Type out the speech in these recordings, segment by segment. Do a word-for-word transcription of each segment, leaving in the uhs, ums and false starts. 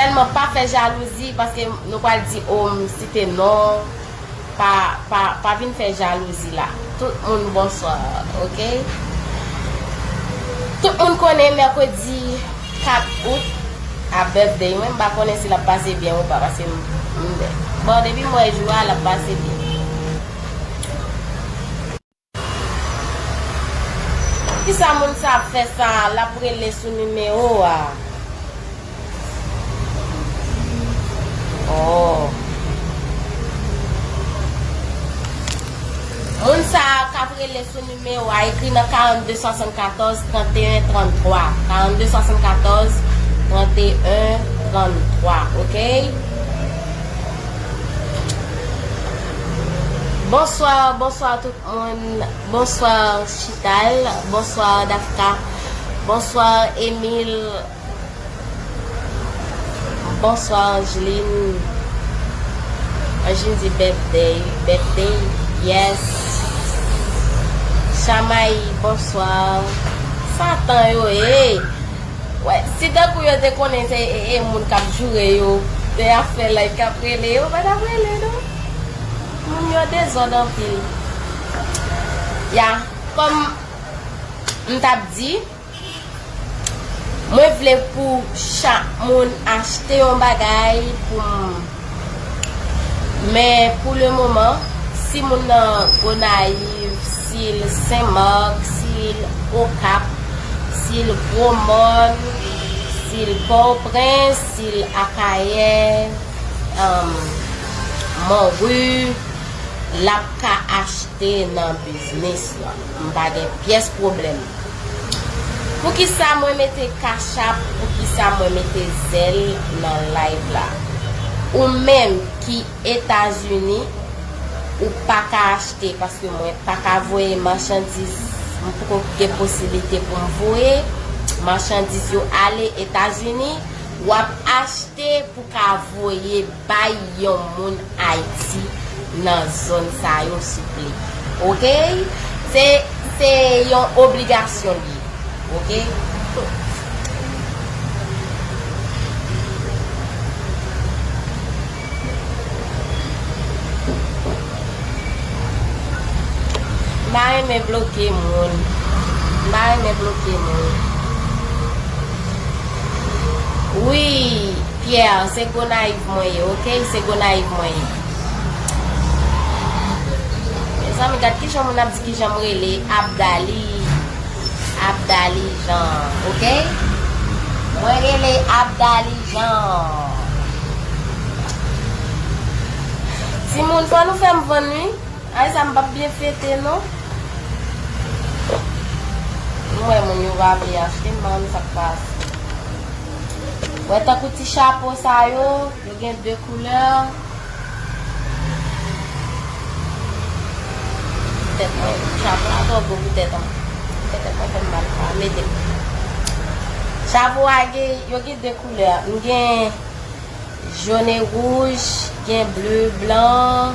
Sèlman pa fè jalouzi, paske nou pral di, o, m site non. Pa, pa, pa vin fè jalouzi la. Tout moun bonswa, oke? Tout moun konnen mèkredi kat out a birthday mwen, m pa konnen si l ap pase byen ou pa, paske m, m, bon, depi m wè jou a, l ap pase byen. Kisa moun sa ap fè sa a? L ap rele sou nimewo a. Oh. Moun sa a k ap rele sou nimewo a, ekri nan karannde swasannkatòz tranteyen tranntwa. Karannde swasannkatòz tranteyen tranntwa, oke? Bonswa, bonswa tout moun. Bonswa Chital. Bonswa Dafka. Bonswa Emile. Bonswa Angeline. Angeline di birthday. Birthday. Yes. Chamay, bonswa. Satan yo, hey. Wè, si tankou yo te konnen se e, e moun k ap joure yo, te ap fè like, k ap rele yo, pa t ap rele non. Moun yo dezòd anpil. Ya, kòm m t ap di, mwen vle pou chak moun achte yon bagay pou m. Men pou le moman, si moun nan Gonayiv, si l Senmak, si l Okap, si l Gwomòn, si l Pòtoprens, si l Akayè, um, Monri, l ap ka achte nan biznis lan. M pa gen pyès pwoblèm. Poukisa mwen mete Cash App? Poukisa mwen mete Zelle nan live la? Ou menm ki Etazini, ou pa ka achte paske mwen pa ka voye machandiz, m poko gen posiblite pou m voye machandiz yo ale Etazini, w ap achte pou ka voye bay yon moun Ayiti nan zòn sa yo, souple. Oke? Se, se yon obligasyon li ye. Oke? M pa renmen bloke moun. M pa renmen bloke moun. Wi, Pierre, se Gonayiv mwen ye, oke? Se Gonayiv mwen ye. Mezanmi, gad kijan moun ap di kijan m rele, Abdali. Abdali Jean, oke? Mwen rele Abdali Jean. Timoun, fò nou fè m vann, wi. Ay, sa m p ap byen fete, non. M wè moun yo pa vle achte, m pa konn sa k pase. Wè, tankou ti chapo sa yo, yo gen de koulè. Tèt mwen, chapo a twò gwo pou tèt an. Tèt mwen fè m mal, pa mete m. Chapo a gen, yo gen de koulè. M gen jòn e wouj, gen ble, blan.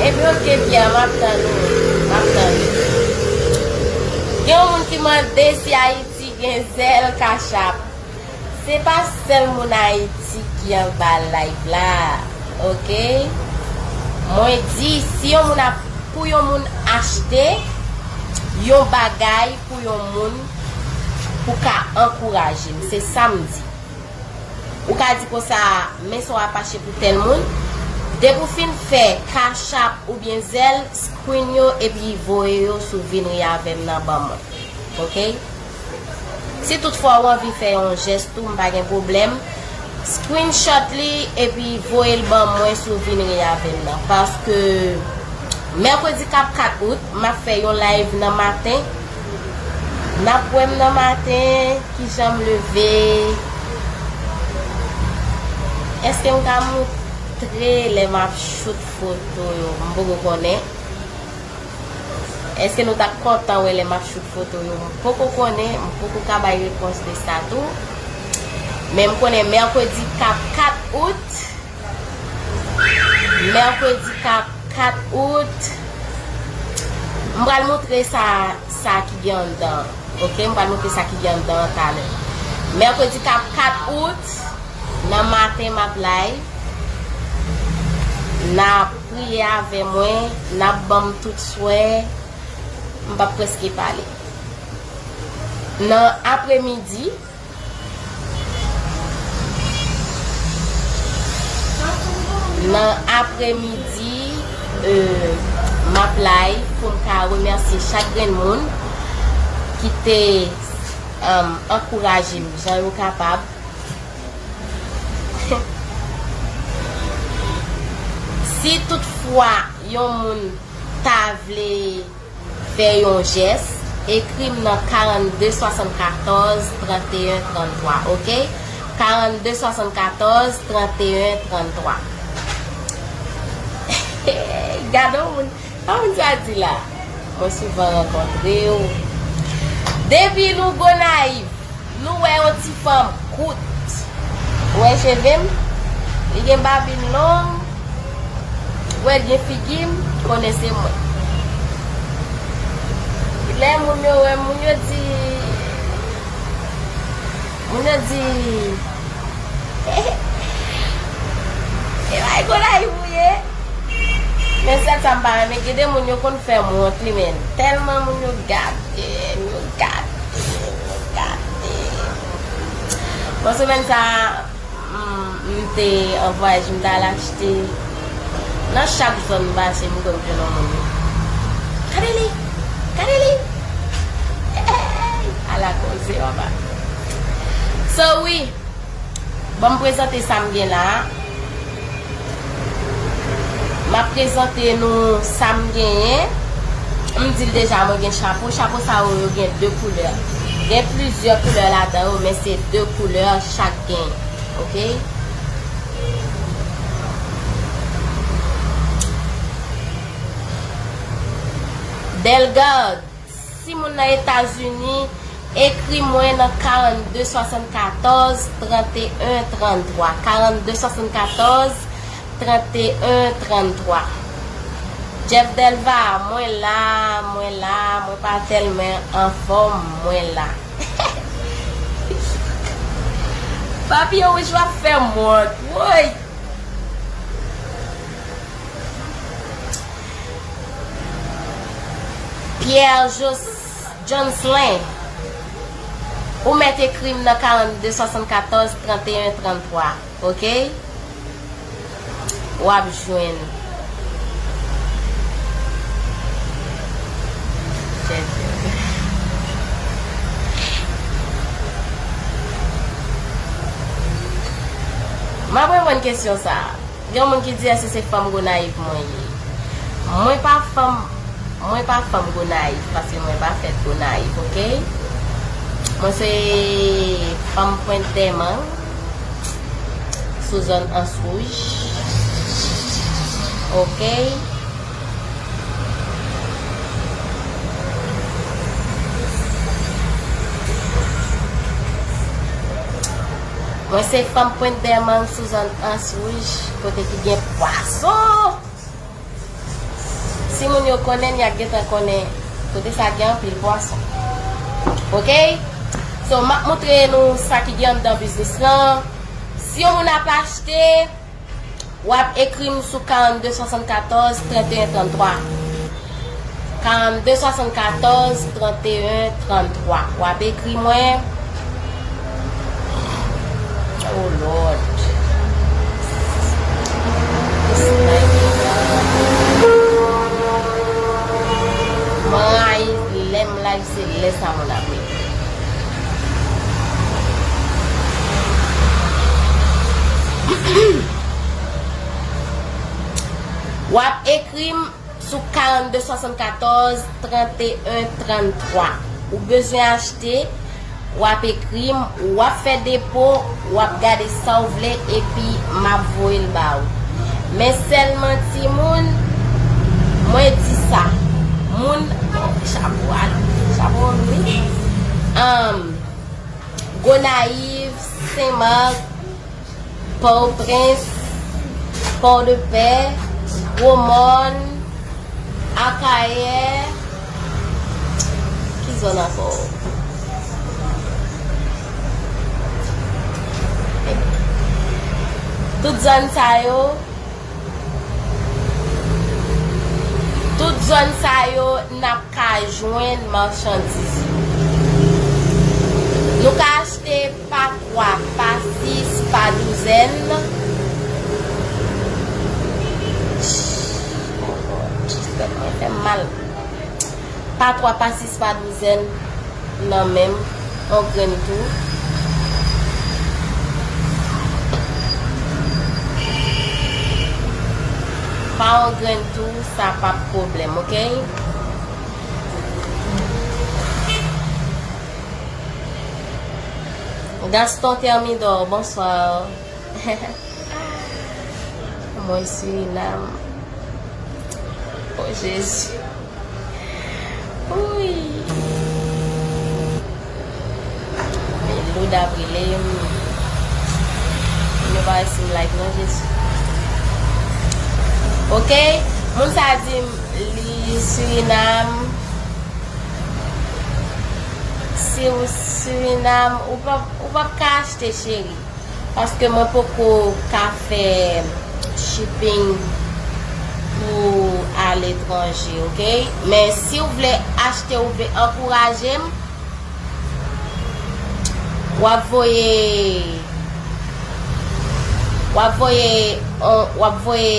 Ebyen, oke, Pierre, m ap tann ou. M ap tann ou. Gen yon moun ki mande si Ayiti gen Zelle Cash App. Se pa sèl moun Ayiti ki anba live la, oke? Mwen di, si yon moun ap, pou yon moun achte yon bagay pou yon moun, pou ka ankouraje m, se sa m di. Ou ka di konsa, men sa w ap achte pou tèl moun. Depi w fin fè Cash App oubyen Zelle, screen yo epi voye yo sou Vin Ri Avè M nan ban mwen. Oke? Si toutfwa w anvi fè yon jès tou, m pa gen pwoblèm. Screenshot li epi voye l ban mwen sou Vin Ri Avè M nan. Paske mèkredi k ap kat out, m ap fè yon live nan maten. N ap wè m nan maten, kijan m leve. Èske m ka moutre lè m ap shoot foto yo? M poko konnen. Èske nou t ap kontan wè lè m ap shoot foto yo? M poko konnen, m poko ka bay repons de sa tou. Men m konnen mèkredi k ap kat out, mèkredi k ap kat out, M pral montre sa, sa ki gen anndan. Ok, m pral montre sa ki gen anndan an talè. Mèkredi kat, kat out, nan maten m ap live. N ap priye avè mwen, n ap ban m tout swè. M p ap prèske pale. Nan apremidi, Nan apremidi, euh, m ap live pou m ka remèsye chak grenn moun ki te, um, ankouraje m jan yo kapab. Si toutfwa yon moun ta vle fè yon jès, ekri m nan karannde swasannkatòz tranteyen tranntwa, ok? Karannde swasannkatòz tranteyen tranntwa. Gade yon moun, sa moun sa di la. Mwen souvan rankontre w. Depi nou Gonayiv, nou wè yon ti fanm kout. Ou wè cheve m? Li gen babin long. Ou wè l gen figi m, konnen se mwen. Lè moun yo wè m, moun yo di, moun yo di, e bay Gonayiv ou ye? Men sèl sa m pa renmen, gen de moun yo konn fè m wont li, men tèlman moun yo gade m, yo gade m, yo gade m. Bon, semèn sa a, m, m te an vwayaj, m t al achte. Nan chak zòn m pase, m konn jwenn yon moun. Gade li! Gade li! Hey! Ala koze, papa. So, wi. Bon, m prezante sa m gen la a. M ap prezante nou sa m genyen. M di l deja, mwen gen chapo. Chapo sa yo, yo gen de koulè. Gen plizyè koulè ladan yo, men se de koulè chak genyen. Ok? Bellegarde. Si moun nan Etazini, ekri mwen nan karannde swasannkatòz tranteyen tranntwa. Karannde swasannkatòz tranteyen tranntwa. Jeff Delva, mwen la, mwen la, mwen pa tèlman anfòm, mwen la. Papye wouj w ap fè m wont, woy! Pierre Jos-, Johnslin, ou mèt ekri m nan karannde swasannkatòz tranteyen tranntwa, ok? W ap jwenn. M ap reponn kesyon sa a. Gen moun ki di, èske se fanm Gonayiv mwen ye? Mwen pa fanm, mwen pa fanm Gonayiv, paske mwen pa fèt Gonayiv, ok? Mwen se fanm Pwent Dèmang, sou zòn Ans Wouj, ok? Mwen se fanm Pwent Dèmang sou zòn Ans Wouj, kote ki gen pwason. Si moun yo konnen, y ap gentan konnen kote sa gen anpil pwason. Ok? So, m ap montre nou sa ki gen anndan biznis lan. Si yon moun ap achte, w ap ekri m sou karannde swasannkatòz tranteyen tranntwa. Karannde swasannkatòz tranteyen tranntwa. W ap ekri mwen. Oh Lord. This night. Mwen rayi lè m live, se lè sa moun ap ekri. W ap ekri m sou karannde swasannkatòz tranteyen tranntwa. Ou bezwen achte, w ap ekri m, w ap fè depo, w ap gade sa w vle, epi m ap voye l ba ou. Men sèlman timoun, mwen di sa, moun, chapo a, chapo wi. Anm, Gonayiv, Senmak, Pòtoprens, Pòdepè, Gwomòn, Akayè, zòn ankò. Tout zòn sa yo, tout zòn sa yo, n ap ka jwenn machandiz yo. Nou ka achte pa twa, pa sis, pa douzèn. Tèt mwen fè m mal. Pa twa, pa sis, pa douzèn nan menm, yon grenn tou. Pa yon grenn tou, sa p ap pwoblèm, oke? Gaston Thermidor, bonswa. Mwen Surinam. O Jezi. Wi. Men Loud ap rele m. Moun yo pa wè si m live non, Jezi. Oke? Moun sa di m li Surinam. Si w Surinam, ou p ap, ou p ap ka achte, cheri. Paske mwen poko ka fè shipping pou aletranje, oke? Men si w vle achte, ou vle ankouraje m, w ap voye, w ap voye, w ap voye,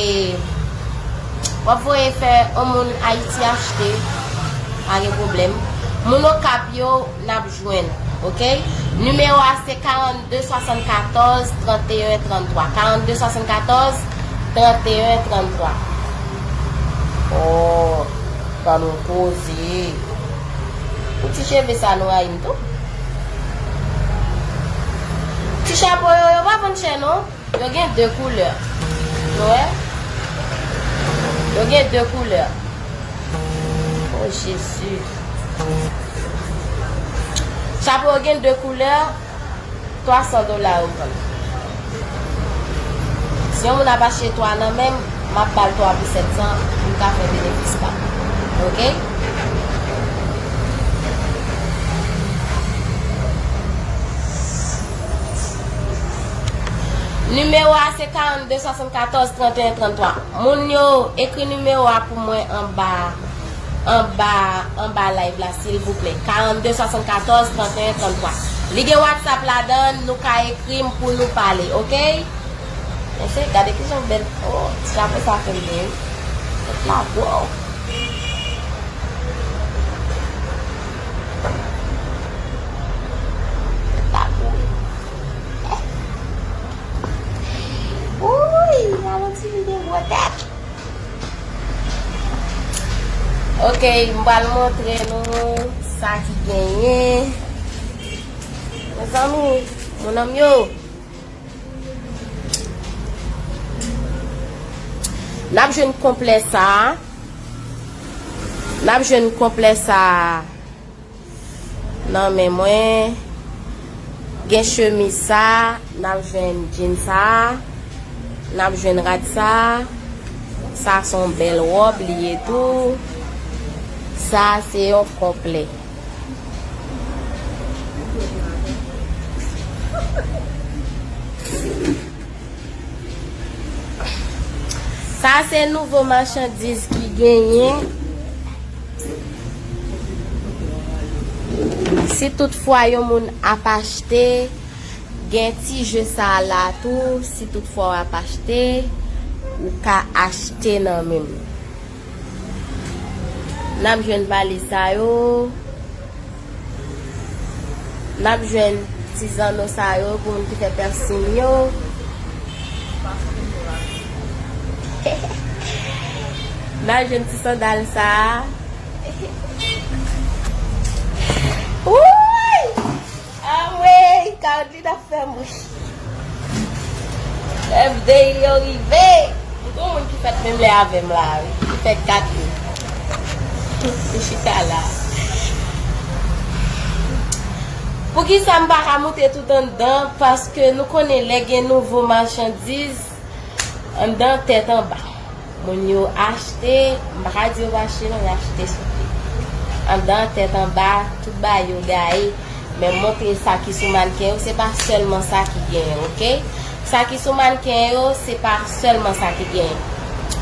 w ap voye fè yon moun Ayiti achte, pa gen pwoblèm. Moun Okap yo, n ap jwenn, oke? Nimewo a se karannde swasannkatòz, tranteyen tranntwa. Karannde swasannkatòz, tranteyen tranntwa. Oh, ban nou poze. Pou ti cheve sa nou rayi m tou. Ti chapo yo, yo pa vann chè non. Yo gen de koulè. Nou wè? Yo gen de koulè. Oh, Jezi. Chapo yo gen de koulè, twa san dola yo vann. Si yon moun ap achte twa nan men m, m ap ba l twa pou sèt san, pou m ka fè benefis pa m. Oke? Nimewo a se karannde swasannkatòz tranteyen tranntwa. Moun yo, ekri nimewo a pou mwen anba, anba, anba live la, silvouplè. Karannde swasannkatòz tranteyen tranntwa. Li gen WhatsApp ladan l, nou ka ekri m pou nou pale, oke? Mesye, gade kijan bèl. Oh, ti chapo sa fè m byen wi. Tèt la gwo. Tèt la gwo. Wouy, alon ti li gen gwo tèt. Ok, m pral montre nou sa ki genyen. Mezanmi, mon anm yo. N ap jwenn konplè sa a. N ap jwenn konplè sa a nan men mwen. Gen chemiz sa a, n ap jwenn jean sa a, n ap jwenn rad sa a. Sa se yon bèl wòb li ye tou. Sa se yon konplè. Sa se nouvo machandiz ki genyen. Si toutfwa yon moun ap achte, gen ti je sa a la tou. Si toutfwa w ap achte, ou ka achte nan men m. N ap jwenn valiz sa yo. N ap jwenn ti zanno sa yo pou moun ki fè pèsing yo. N ap jwenn ti sandal sa a. Wouy! Anmwey, Carolina fè m ri. F D yo rive. M gon moun ki fèt menm lè avè m la wi. Ki fè kat wi. Li chita la. Poukisa m pa ka moute tout anndan? Paske nou konnen lè gen nouvo machandiz, anndan tèt anba. Moun yo achte, m pa ka di yo pa achte non, yo achte souple. Andan, tèt anba, tout bagay yo gaye. Men montre sa ki sou mannken yo, se pa sèlman sa ki genyen, oke? Sa ki sou mannken yo, se pa sèlman sa ki genyen.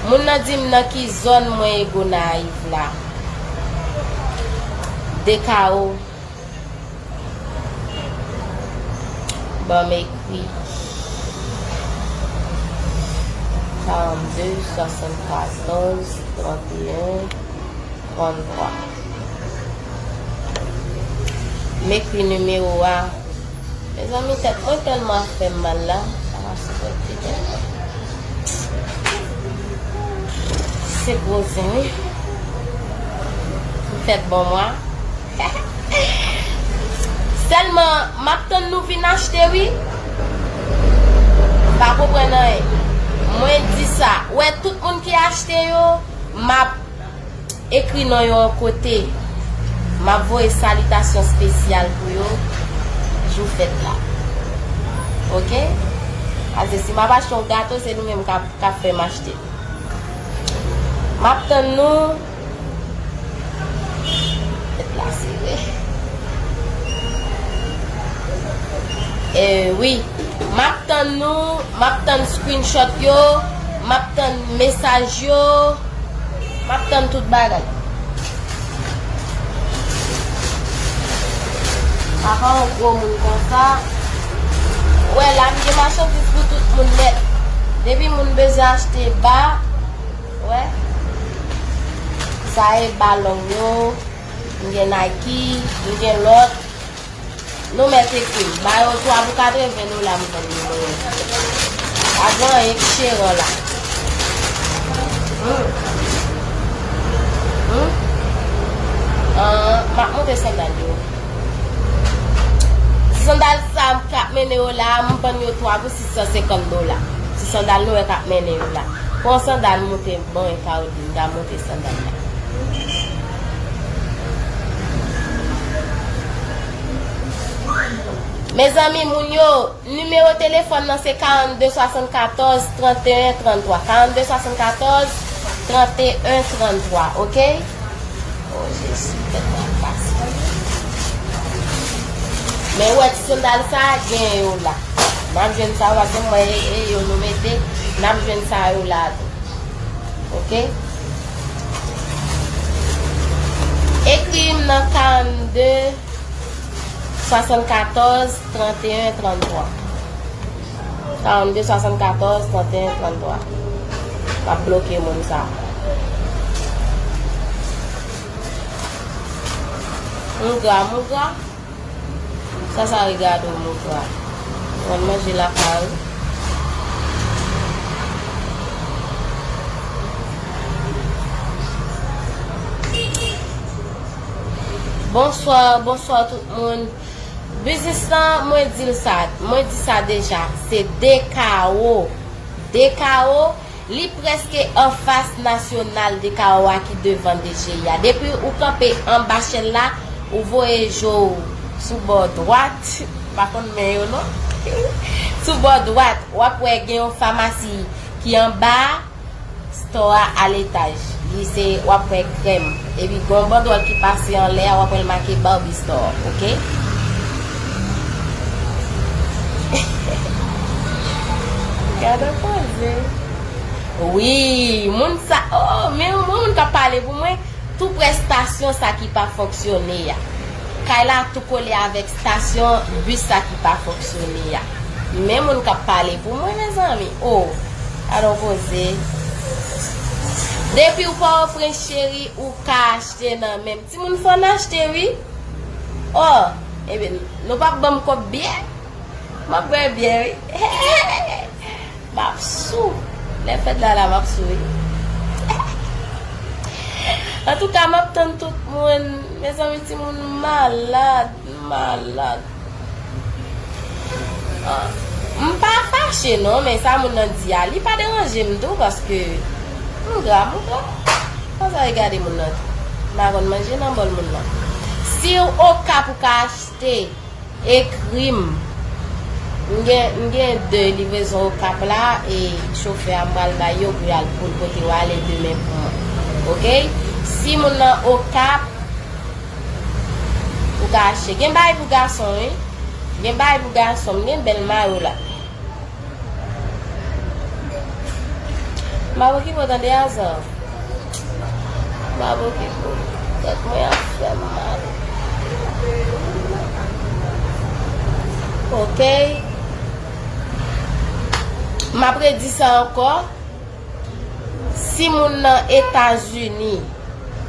Moun nan di m nan ki zòn mwen e Gonayiv la. De kawo. Ban m ekri karannde, swasannkatòz, tranteyen, tranntwa. M ekri nimewo a. Mezanmi, tèt mwen tèlman ap fè m mal la. Sa pa sipòte tèt mwen. Se gwo zen, wi. M fèt bon mwa. Sèlman, m ap tann nou vin achte, wi. M pa konprann anyen. Mwen di sa. Ou wè tout moun ki achte yo, m ap ekri non yo yon kote. M ap voye salitasyon espesyal pou yo jou fèt la. Oke? Paske si m ap achte yon gato, se nou menm k ap, k ap fè m achte. M ap tann nou. Tèt la sere. E wi. M ap tann nou. M ap tann screenshot yo. M ap tann mesaj yo. M ap tann tout bagay. Apa yon gwo moun konsa. Wè, la m gen machandiz pou tout moun nèt. Depi moun bezwen achte ba, wè. Sa e ba long yo. M gen Nike, m gen lòt. Nou mèt ekri m. Ba yo twa pou katreven dola m vann yo. Pa gen anyen ki cheran la. Hmm. Hmm. Ah, m ap montre sandal yo. Ti sandal sa k ap mennen yo la, m vann yo twa pou sis san senkant dola. Ti sandal nou wè k ap mennen yo la. Pran sandal moute, bon, e ka ou di m ta montre sandal la. Mezanmi, moun yo, nimewo telefòn nan se karannde swasannkatòz tranteyen tranntwa. Karannde swasannkatòz tranteyen tranntwa, oke? O Jezi, tèt mwen ap pase. Men ou wè ti sandal sa, gen yo la. N ap jwenn sa, w ap jwenn mwen, e, e, yo nou mete, n ap jwenn sa yo la tou. Oke? Ekri m nan karannde swasannkatòz tranteyen tranntwa. Karannde swasannkatòz tranteyen tranntwa. M ap bloke moun sa. Mougra, mougra. Sa, sa regade w, mougra. W al manje lakay ou. Bonswa, bonswa tout moun. Biznis lan, mwen di l sa, mwen di sa deja, se de kawo. De kawo, li prèske anfas Nasyonal de Kawo a ki devan D G I a. Depi ou kanpe anba chèn la, ou voye je w sou bò dwat, m pa konn men yo non. Sou bò dwat, w ap wè gen yon famasi ki anba a, Store a, a letaj. Li se, w ap wè krèm. Epi gon bandwòl ki pase anlè a, w ap wè l make Barbie Store, oke? Gade poze. Wi, moun sa, oh, men yon moun k ap pale pou mwen, tou prè stasyon sa ki pa fonksyone a. Kay la tou kole avèk stasyon bis sa ki pa fonksyone a. Men moun k ap pale pou mwen, mezanmi. Oh, alò koze. Depi w Pòtoprens, cheri, ou ka achte nan men m. Timoun, fò n achte, wi. Oh, ebyen, nou p ap ban m kòb biyè? M ap bwè biyè, wi. M ap sou. Lè fèt la, la, m ap sou, wi. Antouka, m ap tann tout moun. Mezanmi, timoun malad, malad. Ah, m pa fache non, men sa moun nan di a, li pa deranje m tou, paske mougra, mougra. Konsa e gade moun nan tou. M pa konn manje nan bòl moun nan. Si w Okap ou ka achte, ekri m. M gen, m gen de livrezon Okap la, e chofè a m pral bay yo pou y al, pou l pote yo ale demen pou mwen. Oke? Si moun nan Okap, Ou ka achte. Gen bagay pou gason, wi. Gen bagay pou gason. M gen bèl mayo la. M ap okipe w tande, Azan. M ap okipe w. Tèt mwen ap fè m mal. Ok. M ap redi sa ankò. Si moun nan Etazini,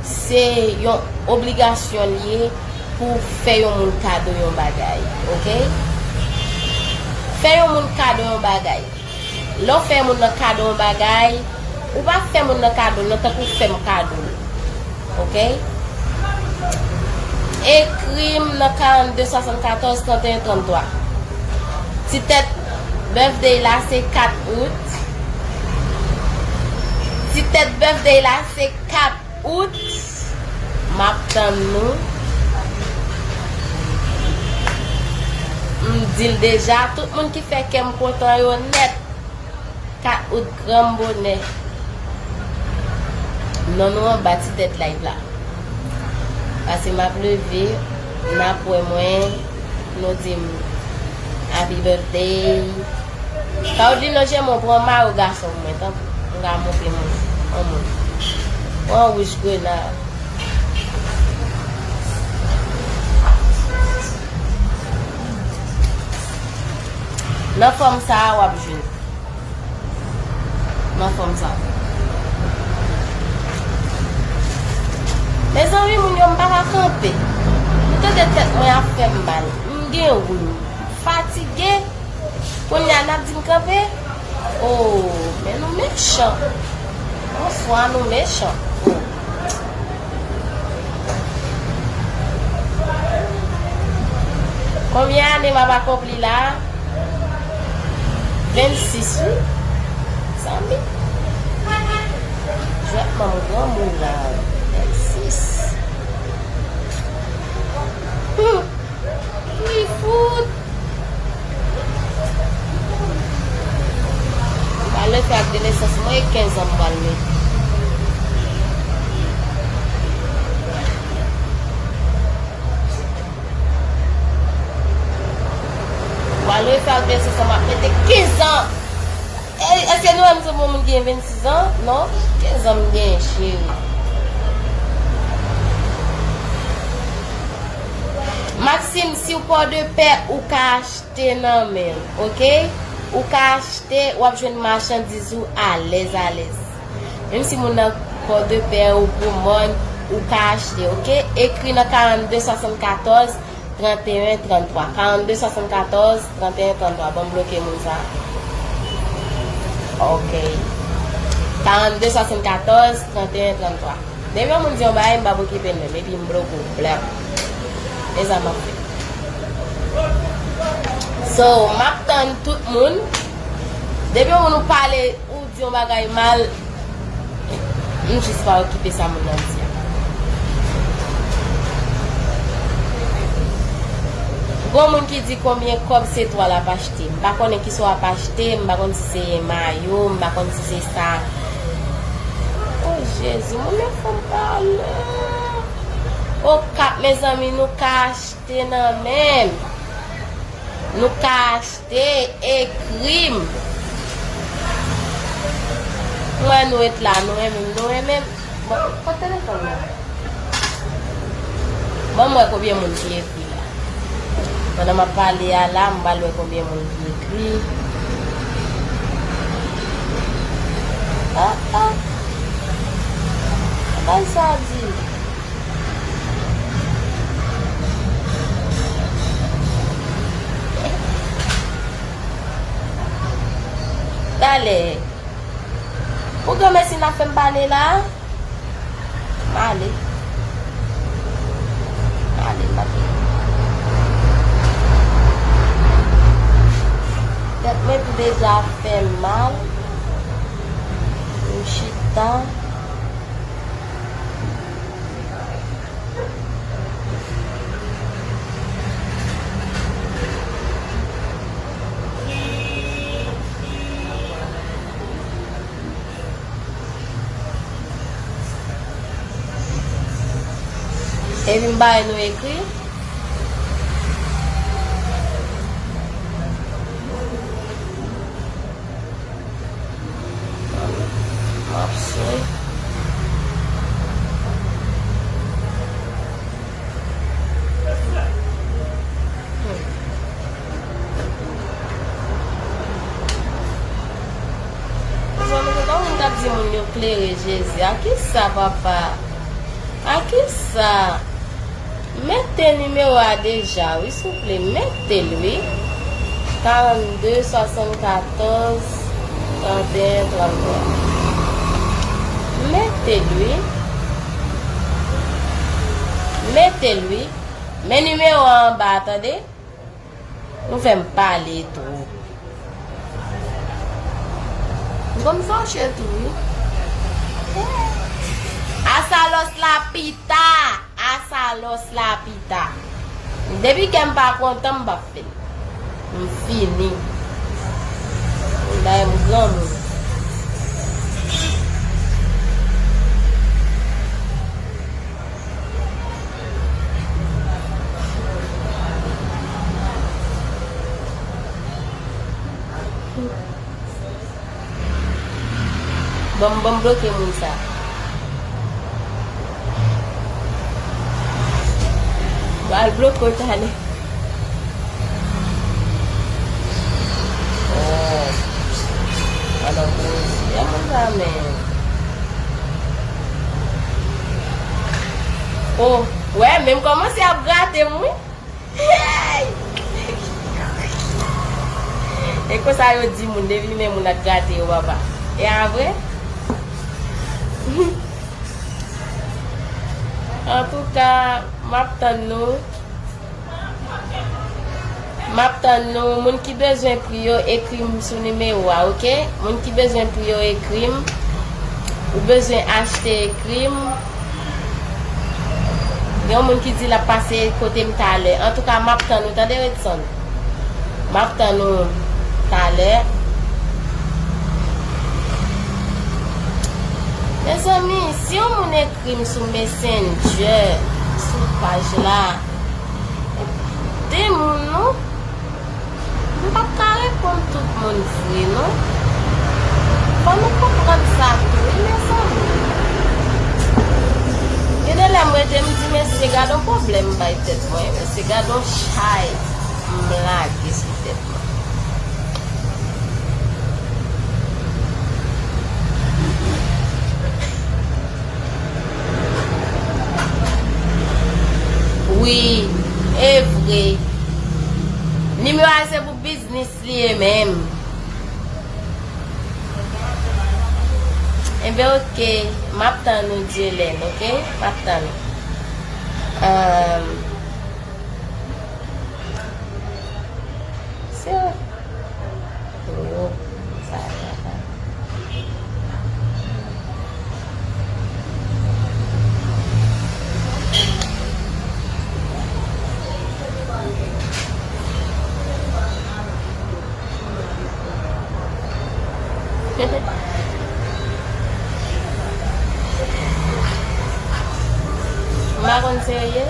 se yon obligasyon li ye pou w fè yon moun kado yon bagay, ok? Fè yon moun kado yon bagay. Lè w fè moun nan kado yon bagay, ou pa fè moun nan kado l nan tankou w fè m kado l. Ok? Ekri m nan karannde swasannkatòz tranteyen tranntwa. Ti tèt birthday la se kat out. Ti tèt birthday la se kat out. M ap tann nou. M di l deja, tout moun ki fè kè m kontan yo nèt. Kat out granm bonè. Non nou anba ti tèt live la. Pase m ap leve, n ap wè mwen, nou di m happy birthday. Carolina Germain pran mayo gason pou mwen, tanpri. M ka montre moun, yon moun. Pran wouj grenad. Nan fòm sa a, w ap jwenn. Nan fòm sa. Mezanmi, moun yo, m pa ka kanpe. Nou tande tèt mwen ap fè m mal. M gen woul. M fatige. Kounye a, n ap di m kanpe. Oh, men nou mechan. Bonswa, nou mechan. Oh. Konbyen ane m ap akonpli la? Vennsis, wi. Zanmi. Jwèt manm granmoun la. Vennsis. Hmm. Wi, fout. M pral refe ak de nesans mwen, e kenz an m pral mete. M pral refe ak de nesans mwen, m ap mete kenz an. E, èske nou wè m sanble yon moun ki gen vennsis an? Non, kenz an m genyen, cheri. Maxime, si w pòdepè, ou ka achte nan men l, ok? Ou ka achte, w ap jwenn machandiz ou alèz, alèz. Menm si moun nan pòdepè ou gwo mòn, ou ka achte, ok? Ekri nan karannde swasannkatòz, tranteyen tranntwa. Karannde swasannkatòz, tranteyen tranntwa. Ban m bloke moun sa. Ok. Karannde swasannkatòz, tranteyen tranntwa. Depi yon moun di yon bagay, m p ap okipe l menm. Epi m bloke w. Blèp. E sa m ap fè. So, m ap tann tout moun. Depi yon moun ou pale, ou di yon bagay mal, m jis pa okipe sa moun nan di a. Gon moun ki di konbyen kòb se twa l ap achte. M pa konnen kisa w ap achte, m pa konn si se mayo, m pa konn si se sa. Oh, Jezi, moun yo fè m pale. Okap, mezanmi, nou ka achte nan men m. Nou ka achte, ekri m. Mwen nou ret la, nou renmen m, nou renmen m. Bon, kot telefòn nan? Ban m wè konbyen moun ki ekri la. Pandan m ap pale a la, m pral wè konbyen moun ki ekri. Ah, ah. Bagay sa di. Talè. Pou granmèsi n ap fè m pale la. M ale. M ale, m ale. Tèt mwen tou deja fè m mal. M chita. Epi m ba nou ekri. Jezi, a kisa, papa? A kisa? Mete nimewo a deja, wi, souple, mete l, wi. Karannde, swasannkatòz, tranteyen, tranntwa. Mete l, wi. Mete l, wi. Men nimewo a anba a, tande. Nou fè m pale twòp. M konn fache tou, wi. Asalòs la pita! Asalòs la pita! Depi kè m pa kontan, m p ap fè l. M fini. M bay m granmoun. Ban m, ban m bloke moun sa. Ba l bloke w talè. Oh. Ala koze. E moun sa menm. Oh, wè, menm kòmanse ap grate m, wi. Hey! E konsa yo di moun, depi men moun ap grate yo, papa. E a vre? Antouka, m ap tann nou. M ap tann nou. Moun ki bezwen pri yo, ekri m sou nimewo a, oke? Moun ki bezwen pri yo, ekri m. Ou bezwen achte, ekri m. Gen yon moun ki di l ap pase kote m talè. Antouka, m ap tann ou, tande, Redson? M ap tann ou talè. Mezanmi, si yon moun ekri m sou Messenger, sou paj la, de moun, non? M p ap ka reponn tout moun vre, non. Fò nou konprann sa tou, wi, mezanmi. Gen de lè m rete, m di, mesye, gad on pwoblèm m bay tèt mwen, mesye, gad on chay m lage sou tèt mwen. Wi, e vre. Nimewo a se pou biznis li ye menm. Enben, oke. M ap tann ou, Dyelèn, oke? M ap tann ou. Ahn, se Oh, sa e papa. M pa konn serye.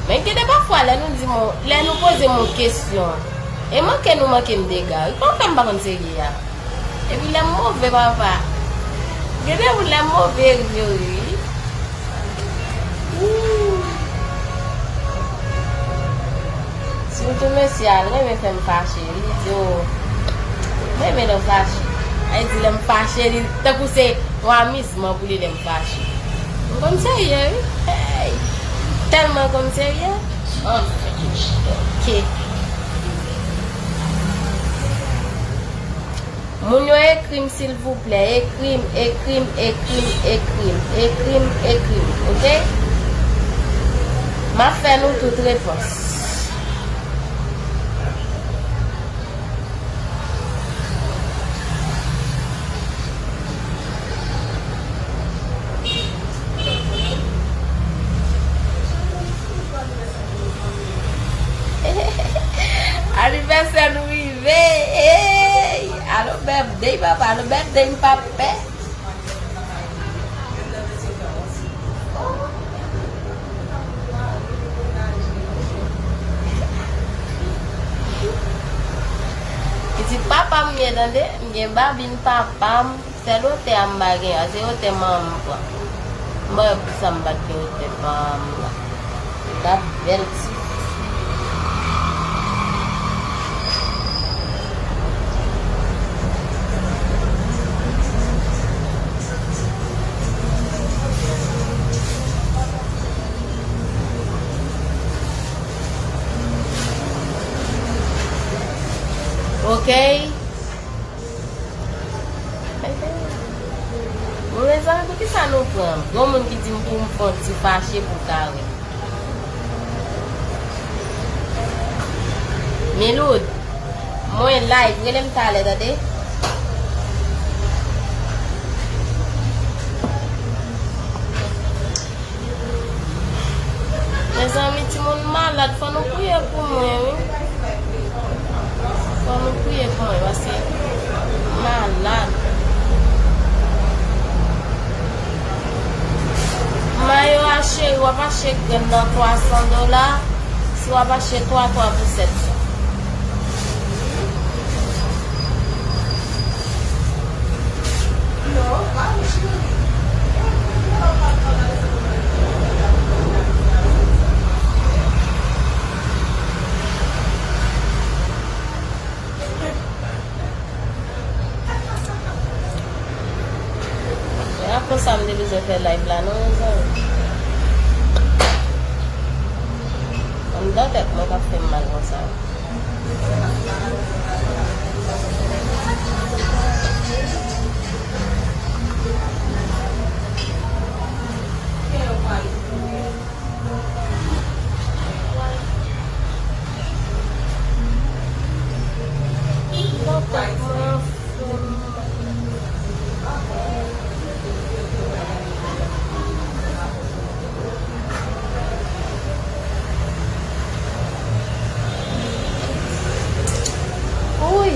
Men gen de pafwa, lè nou di m, lè nou poze m yon kesyon, e manke nou manke m dega, wi. Kòman fè m pa konn serye a? Epi lè m move, papa. Gen de moun lè m move, ri yo ri. Ooh. Sitou mesye a, l renmen fè m fache. Li di, oh, m renmen lè w fache. Ay di, lè m fache, li, tankou se yon amizman pou li lè m fache. M konn serye, wi. Hey! Tèlman konn serye. Anfen. Oke. Moun yo ekri m, silvouplè. Ekri m, ekri m, ekri m, ekri m, ekri m, ekri m, oke? M ap fè nou tout repons. Anivèsè nou rive! Ey! Alo birthday, papa! Alo birthday, m pa pè! Pitit papa m ye, tande, m gen babin papa m, sèl otè a m pa gen an, se otè manman m pran. M pa wè poukisa m pa t gen otè pa m la. L t ap bèl ti fi. Gon moun ki di m pou m fè yon ti fache pou w ka wè. Miloud, mwen live, rele m talè, tande? Mezanmi, timoun malad, fò nou priye pou mwen, wi. Fò nou priye pou mwen, paske m malad. Mayo a cheri, w ap achte grenn nan twa san dola, si w ap achte twa, twa pou sèt san. E akonsa m te bezwen fè live la non, mezanmi. Anndan tèt mwen k ap fè m mal konsa. Uy!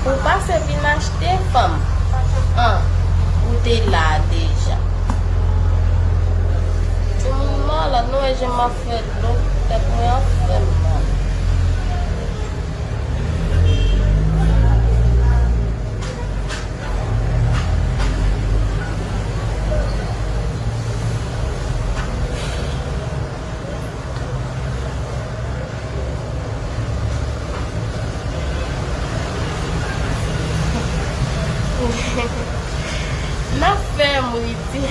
Ou pase vin achte fanm an, ou te la deja. Timoun malad, nou wè jan m ap fè dlo, tèt mwen ap fè m mal. N ap fè m ri ti.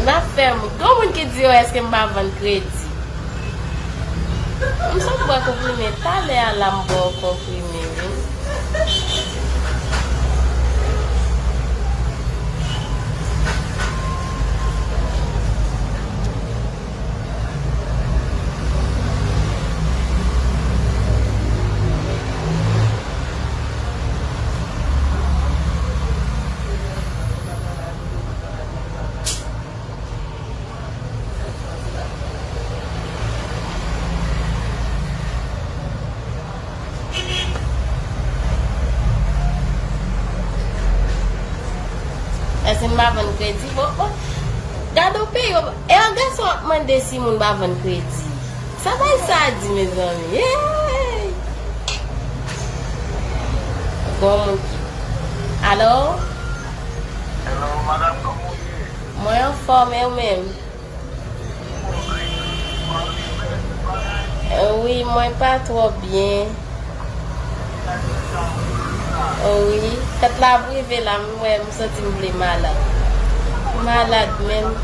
N ap fè m ri. Gon moun ki di yo èske m pa vann kredi? M sot bwè konprime talè a la, m bwè yon konprime wi. Èske m pa vann kredi? Bon, bon. Gade yon peyi, e yon gason ap mande si moun pa vann kredi. Sa bay sa di, mezanmi? Hey! Gon moun ki. Alo? Hello, madam, kòman w ye? Mwen anfòm, e ou menm? Wi, mwen pa twò byen. Wi, fèt la ap rive la, m wè, m santi m vle malad. Malad menm.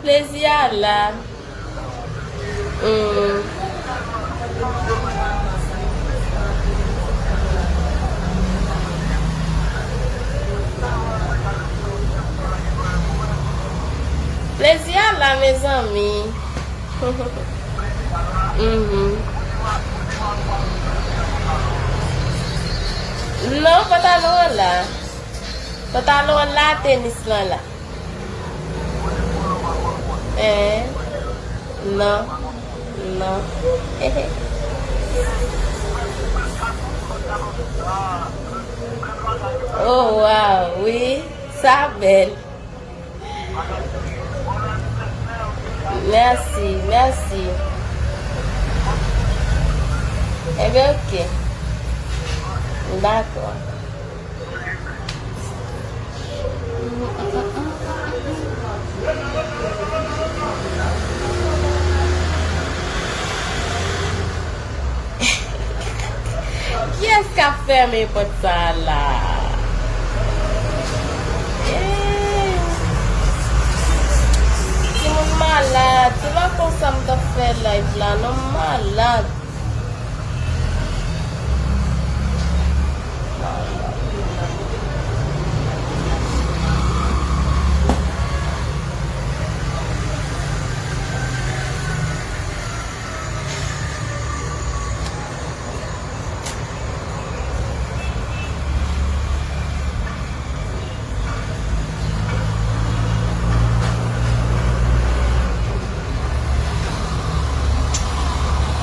Plezi a la. Hmm. Plezi a la, mezanmi. Mhm. Non, pantalon an la. Pantalon an la, tenis lan la. Eh. Non, non. Oh, wow, wi, sa bèl. Mèsi, mèsi. Ebyen, oke. Dakò. Kiyès k ap fèmen pòt sa a la? Eh, timoun malad. Se pa konsa m t ap fè live la, non, m malad.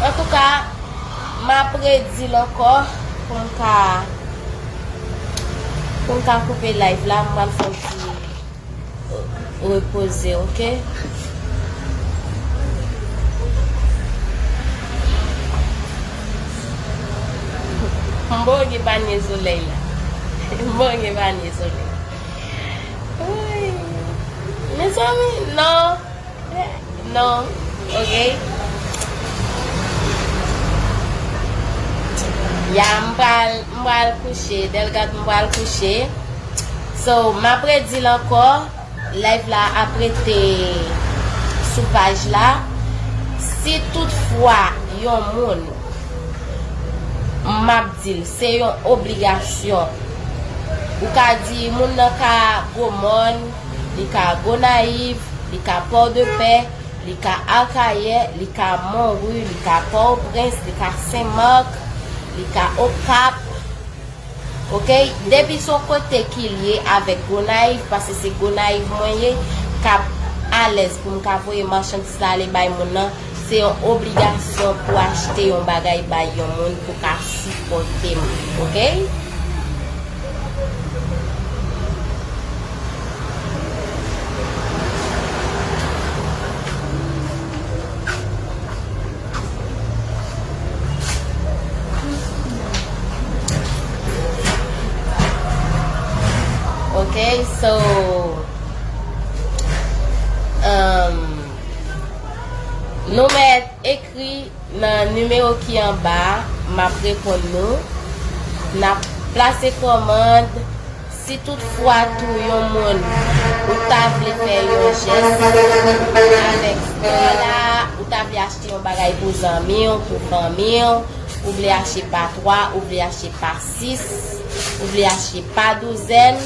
Antouka, m ap redi l ankò pou m ka, pou m ka koupe live la, m pral fè yon ti repoze, oke? M bon gen panye solèy la. M bon gen panye solèy. Woy. Mezanmi, non. Non, oke. Ya, m pral, m pral kouche. Delgad, m pral kouche. So, m ap redi l ankò. Live la ap rete sou paj la. Si toutfwa yon moun, m ap di l, se yon obligasyon. Ou ka di moun nan ka Gwomòn, li ka Gonayiv, li ka Pòdepè, li ka Akayè, li ka Monri, li ka Pòtoprens, li ka Senmak, li ka Okap. Oke? Depi se yon kote ki lye avèk Gonayiv, paske se Gonayiv mwen ye, k ap alèz pou m ka voye machandiz la ale bay moun nan, se yon obligasyon pou achte yon bagay bay yon moun pou ka sipòte m. Oke? Ok, so, um, nou mèt ekri nan nimewo ki anba a, m ap reponn nou. N ap plase kòmand. Si toutfwa tou yon moun ou ta vle fè yon jès avèk spò la, ou ta vle achte yon bagay pou zanmi w, pou fanmi w, ou vle achte pa twa, ou vle achte pa sis, ou vle achte pa douzèn,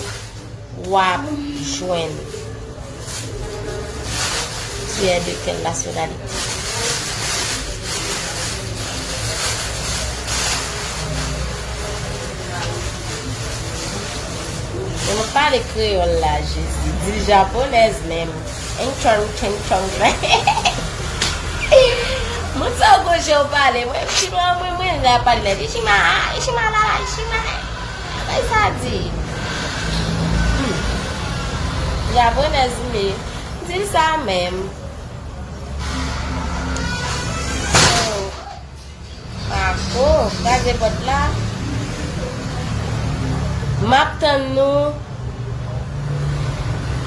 w ap jwenn. Tu es de quelle nationalité? Mwen pale kreyòl la, Jezi. Di l japonèz menm. Enchong, chenchong. Moun sa w gonje w pale. Mwen, chinwa, mwen, mwen, la pale la. Ichima, ichima, la, la, ichima. Bagay sa di. Hmm. Japonèz li ye. Di l sa menm. Oh. Pako, kraze pòt la. M ap tann nou.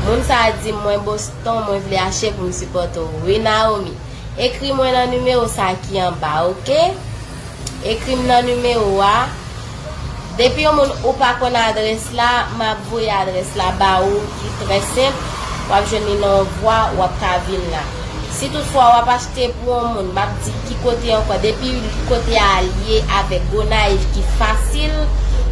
Moun sa a di m mwen Boston, mwen vle achte pou m sipòte w. Wi, Naomi. Ekri mwen nan nimewo sa ki anba, oke? Ekri m nan nimewo a. Depi yon moun ou pa konn adrès la, m ap voye adrès la ba ou ki trè senp. W ap jwenn li nan yon vwa, w ap ka vin la. Si toutfwa w ap achte pou yon moun, m ap di ki kote ankò. Depi kote a lye avèk Gonayiv ki fasil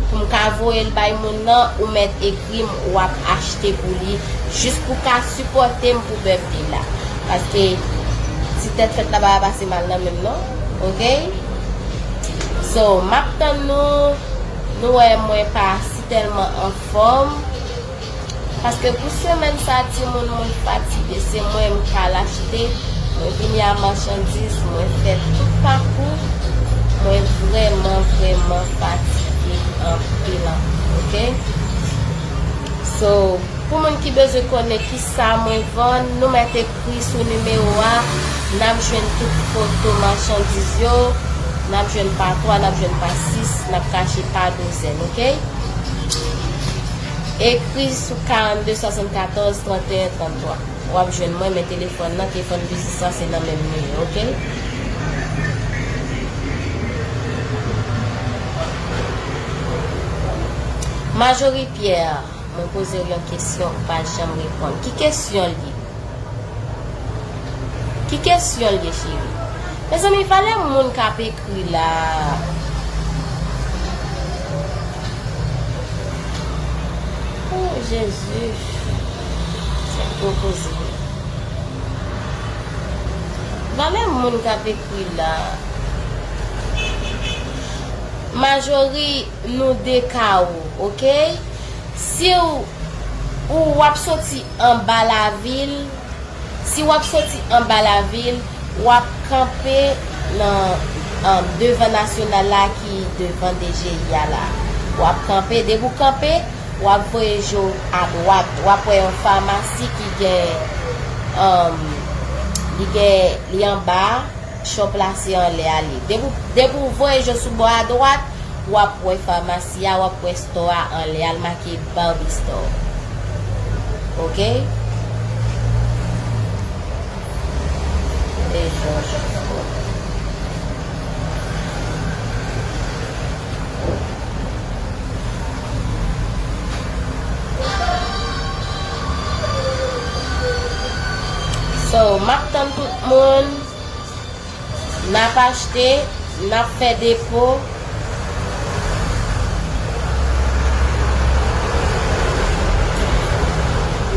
pou m ka voye l bay moun nan, ou mèt ekri m, w ap achte pou li. Jis pou ka sipòte m pou birthday la. Paske ti tèt fèt la pa pase mal nan men m non. Oke? So, m ap tann nou. Nou wè mwen pa si tèlman anfòm. Paske pou semèn sa, timoun, mwen fatige. Se mwen m k al achte. Mwen vini a machandiz, mwen fè tout pakou, mwen vrèman, vrèman fatige anpil, anpil, oke? So, pou moun ki bezwen konnen kisa mwen vann, nou mèt ekri sou nimewo a, n ap jwenn tout foto machandiz yo, n ap jwenn pa twa, n ap jwenn pa sis, n ap kache pa douzèn, oke? Ekri sou karannde swasannkatòz tranteyen tranntwa. W ap jwenn mwen, men telefòn nan, telefòn biznis lan se nan menm nimewo, oke? Marjorie Pierre, mwen poze w yon kesyon, ou pa janm reponn. Ki kesyon l ye? Ki kesyon l ye, cheri? Mezanmi, valè moun k ap ekri la. Oh, Jezi. Se gwo koze. Valè moun k ap ekri la. Majori nou de kawo, oke? Si w, ou w ap soti anba lavil, si w ap soti anba lavil, w ap kanpe nan, um, devan nasyonal la ki devan D G I a la. W ap kanpe, depi w kanpe, w ap voye je w adwat. W ap wè yon famasi ki gen, um, li gen, li anba, shop la se anlè a li. Depi, depi w voye je w sou bò adwat, w ap wè famasi a, w ap wè store a anlè a, l make Barbie Store. Oke? E jòj. So, m ap tann tout moun. N ap achte, n ap fè depo.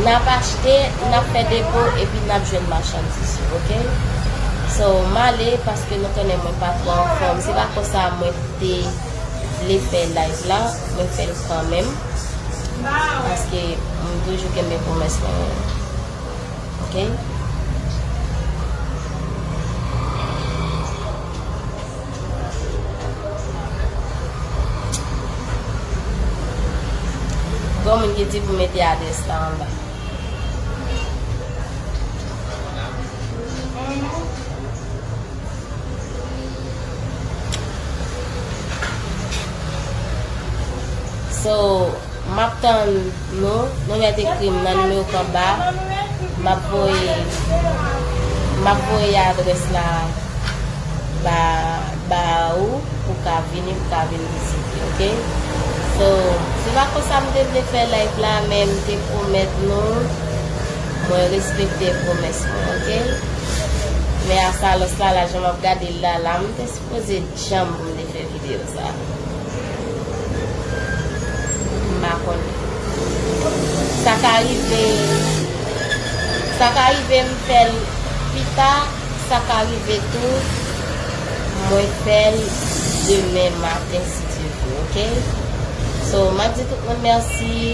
N ap achte, n ap fè depo, epi n ap jwenn machandiz yo, oke? So, m ale paske nou konnen mwen pa twò anfòm. Se pa konsa mwen te vle fè live la, mwen fè l kanmenm. Paske m toujou kenbe pwomès mwen yo. Oke? Gon moun ki di pou mete adrès la anba. So, m ap tann nou, nou mèt ekri m nan nimewo k anba. M ap voye, m ap voye adrès la ba, ba ou pou ka vini, pou ka vin vizite, oke? So, se pa konsa m te vle fè live la, men m te pwomèt nou, mwen respekte pwomès mwen, oke? Men a sa lòs la, la jan m ap gade l la, la, m te sipoze janm pou m te fè videyo sa. M pa konnen. Sa ka rive, sa ka rive m fè l pita, sa ka rive tou, mwen fè l demen maten, si Dye vle, oke? So, m ap di tout moun mèsi.